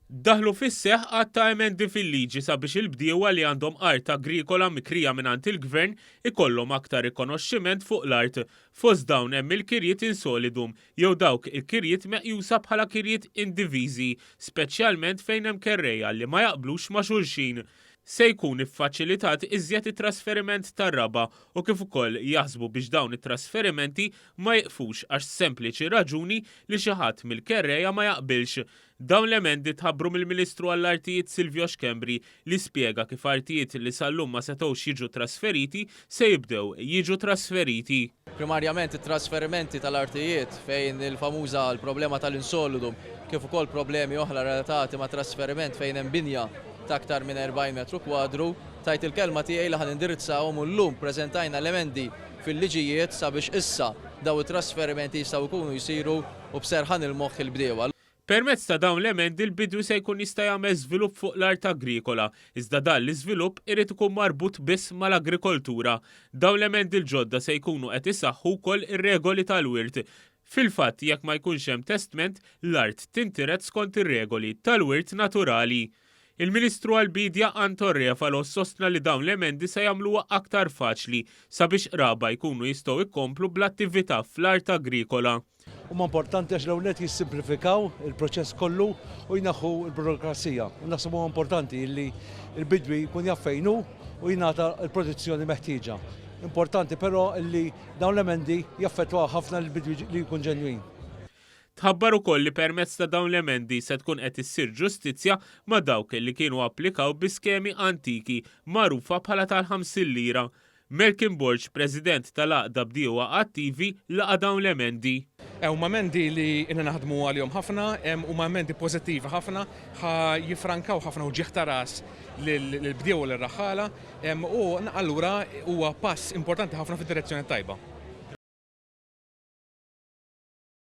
Daħlu fis-seħħ għadd ta' emendi fil-liġi sabiex il-bdiewa li għandhom art agrikola mikrija mingħand il-Gvern ikollhom aktar rikonoxximent fuq l-art. Fost dawn hemm il-kirjiet in solidum jew dawk il-kirjiet meqjusa bħala kirjiet indiviżi, speċjalment fejn hemm kerrejja li ma jaqblux ma' xulxin. Se jkun iffaċilitat iżjed it-trasferiment tar-raba' u kif ukoll jaħsbu biex dawn it-trasferimenti ma jiqfux għax sempliċi raġuni li xi ħadd mill-kerrejja ma jaqbilx. Dawn l-emendi tħabbru mill-Ministru għall-Artijiet Silvio Schembri li spjega kif artijiet li sal-lum ma setgħux jiġu trasferiti se jibdew jiġu trasferiti. Primarjament it-trasferimenti tal-artijiet fejn il-famuża l-problema tal-insolidum kif ukoll problemi oħra relatati ma' trasferiment fejn hemm binja ta' aktar minn 40 metru kwadru, tajt il-kelma tiegħi li ħa nindirizzahom u llum preżentajna l-emendi fil-liġijiet sabiex issa dawn it-trasferimenti jistgħu jkunu jsiru u b'serħan il-moħħ il-bdiewa. Permezz ta' dawn l-emendi l-bidwi se jkun jista' jagħmel żvilupp fuq l-art agrikola, iżda dan l-iżvilupp irid ikun marbut biss mal-agrikoltura. Dawn l-emendi l-ġodda se jkunu qed isaħħu wkoll ir-regoli tal-wirt. Fil-fatt, jekk ma jkunx hemm testment, l-art tintiret skont ir-regoli tal-wirt naturali. Il-Ministru għall-Biedja Anton Refalo sostna li dawn l-emendi se jagħmluha aktar faċli sabiex qraba jkunu jistgħu jkomplu bl-attività fl-art agrikola. Huma importanti għax l-ewwel nett jissimplifikaw il-proċess kollu u jneħħu l-burokrazija. U naħseb huwa importanti li l-bidwi jkun jaf fejn hu u jingħata l-protezzjoni meħtieġa. Importanti però li dawn l-emendi jaffettwaw ħafna lill-bidwi li jkun ġenwin. Tħabbar ukoll li permezz ta' dawn l-emendi se tkun qed issir ġustizzja ma' dawk li kienu applikaw bi skemi antiki magħrufa bħala tal-50 lira. Melkin Borg, President tal-Għaqda Bdiewa Attivi, laqa' dawn l-emendi. Huma emendi li ilna naħdmu għalihom ħafna, huma emendi pożittivi ħafna, ħa jiffrankaw ħafna uġigħ ta' ras lill-bdiewa u lir-raħħala u allura huwa pass importanti ħafna fid-direzzjoni t-tajba.